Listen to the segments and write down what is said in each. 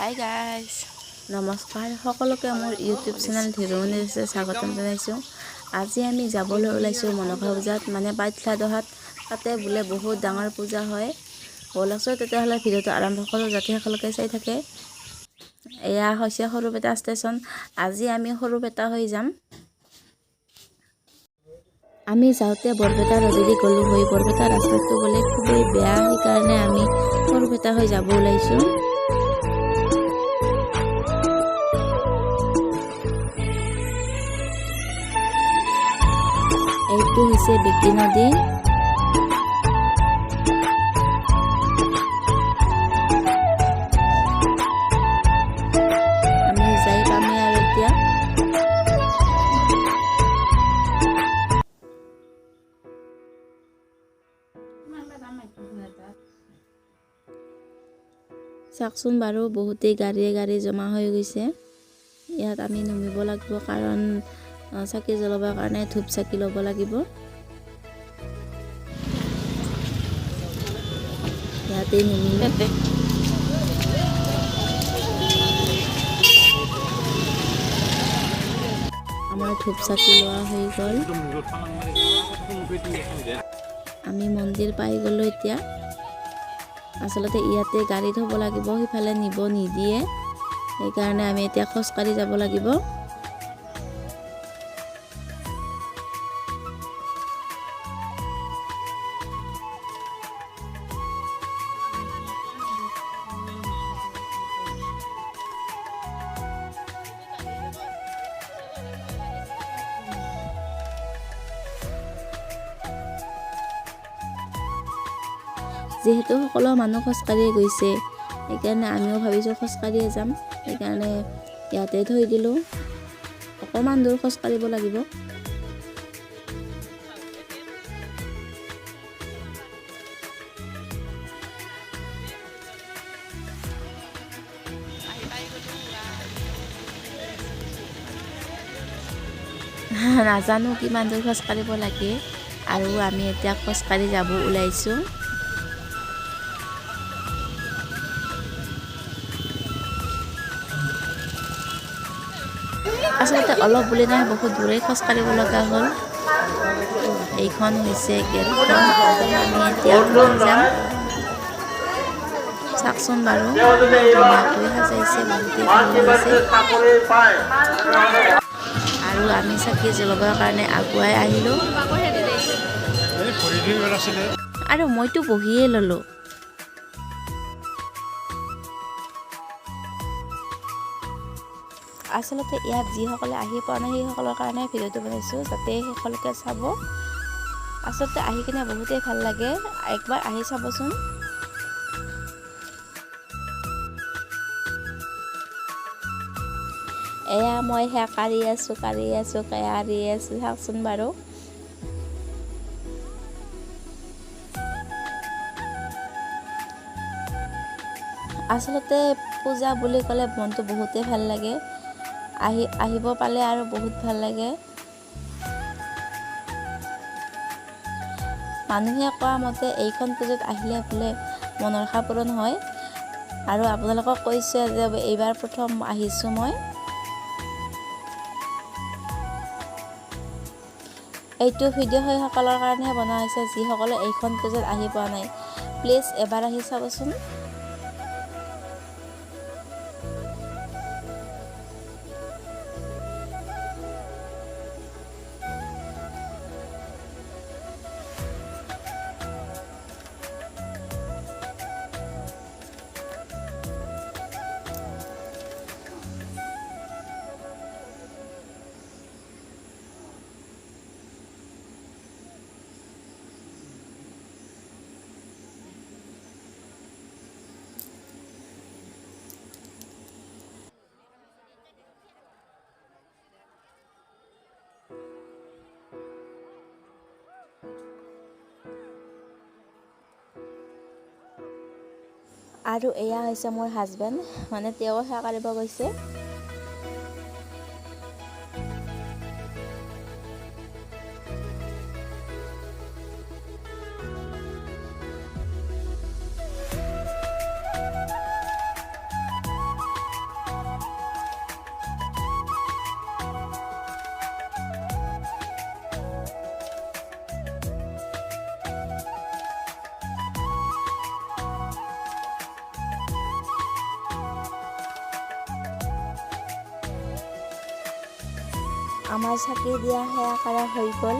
Hi guys, নমস্কাৰ সকলোকে, মোৰ ইউটিউব চেনেল ধীৰুমণি স্বাগতম জনাইছোঁ। আজি আমি যাবলৈ ওলাইছোঁ মনসা পূজাত, মানে পাইথলাদহাত। তাতে বোলে বহুত ডাঙৰ পূজা হয়। ব'লকচোন তেতিয়াহ'লে ভিডিঅ'টো আৰম্ভ কৰোঁ, যাতে সকলোকে চাই থাকে। এয়া হৈছে সৰুপেটা ষ্টেচন। আজি আমি সৰুপেটা হৈ যাম। আমি যাওঁতে বৰপেটা ৰোডেদি গ'লোঁ হৈ, বৰপেটা ৰাস্তাটো বোলে খুবেই বেয়া, সেইকাৰণে আমি সৰুপেটা হৈ যাব ওলাইছোঁ। এইটো হৈছে বেকী নদী। আমি যাই পামেই আৰু এতিয়া। চাওকচোন বাৰু, বহুতেই গাড়ীয়ে গাড়ী জমা হৈ গৈছে। ইয়াত আমি নামিব লাগিব, কাৰণ চাকি জ্বলাবৰ কাৰণে ধূপ চাকি ল'ব লাগিব। ইয়াতেই নামিলোঁ। তাতে আমাৰ ধূপ চাকি লোৱা হৈ গ'ল। আমি মন্দিৰ পাই গ'লোঁ এতিয়া। আচলতে ইয়াতে গাড়ী থ'ব লাগিব, সিফালে নিব নিদিয়ে, সেইকাৰণে আমি এতিয়া খোজকাঢ়ি যাব লাগিব। যিহেতু সকলো মানুহ খোজকাঢ়িয়ে গৈছে, সেইকাৰণে আমিও ভাবিছোঁ খোজকাঢ়িয়ে যাম। সেইকাৰণে ইয়াতে থৈ দিলোঁ। অকণমান দূৰ খোজকাঢ়িব লাগিব। আহি পাই গ'লোঁ। নাজানো কিমান দূৰ খোজকাঢ়িব লাগে। আৰু আমি এতিয়া খোজকাঢ়ি যাব ওলাইছোঁ। আচলতে অলপ বুলি নহয়, বহুত দূৰেই খোজকাঢ়িব লগা হ'ল। এইখন হৈছে গেটখন। আমি এতিয়া সোমাই যাম। চাওকচোন বাৰু, ধুনীয়াকৈ সজাইছে, বহুতেই ভাল লাগিছে। আৰু আমি চাকি জ্বলাবৰ কাৰণে আগুৱাই আহিলোঁ আৰু মইতো বহিয়ে ল'লোঁ। আচলতে ইয়াত যিসকলে আহি পোৱা নাই, সেইসকলৰ কাৰণে ভিডিঅ'টো বনাইছোঁ, যাতে সকলোকে চাব। আচলতে আহি কিনে বহুতেই ভাল লাগে, একবাৰ আহি চাবচোন। এয়া মই সেয়া কাঢ়ি আছোঁ, কাঢ়ি আছোঁ, কাঢ়ি আছোঁ। চাওকচোন বাৰু। আচলতে পূজা বুলি ক'লে মনটো বহুতেই ভাল লাগে। আহিব পালে আৰু বহুত ভাল লাগে। মানুহে কোৱা মতে এইখন পূজাত আহিলে বোলে মনৰ আশা পূৰণ হয়। আৰু আপোনালোকক কৈছোঁ যে এইবাৰ প্ৰথম আহিছোঁ মই। এইটো ভিডিঅ' সেইসকলৰ কাৰণেহে বনোৱা হৈছে, যিসকলে এইখন পূজাত আহি পোৱা নাই। প্লিজ এবাৰ আহি চাবচোন। আৰু এয়া হৈছে মোৰ হাজবেণ্ড, মানে তেওঁ সেৱা কৰিব গৈছে। আমাৰ চাকি দিয়া সেৱা কৰা হৈ গ'ল।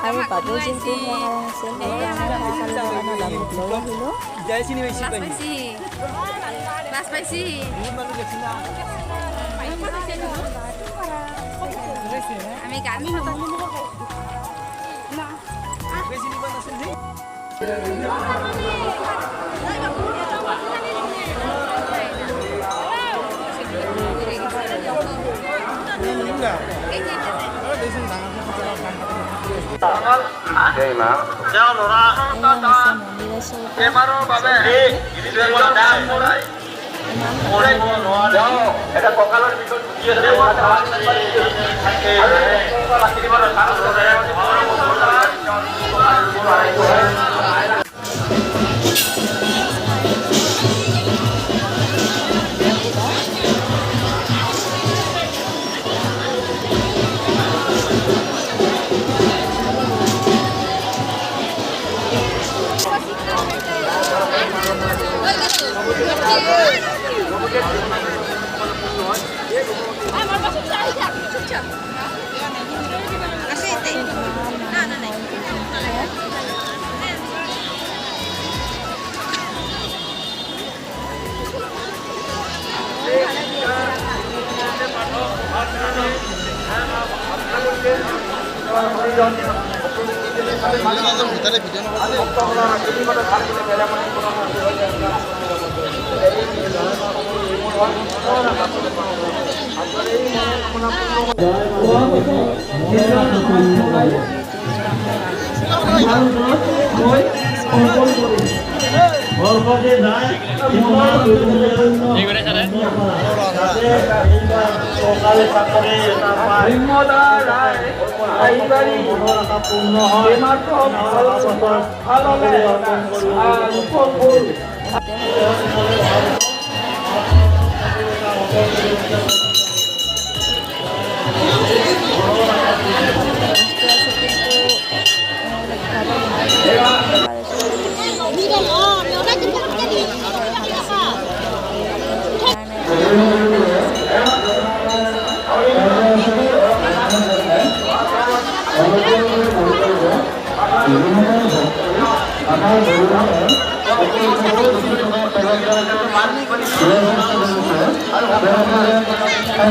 আৰু বাবু যিহেতু সেৱা কৰা নাছিল, সেইকাৰণে সেৱা কৰিবৰ কাৰণে বাবুক লৈ আহিলোঁ।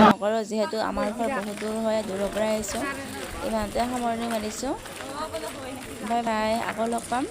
নকৰোঁ, যিহেতু আমাৰ ঘৰ বহুত দূৰ হয়, দূৰৰ পৰা আহিছোঁ। ইমানতে সামৰণি মাৰিছোঁ। বাই বাই, আকৌ লগ পাম।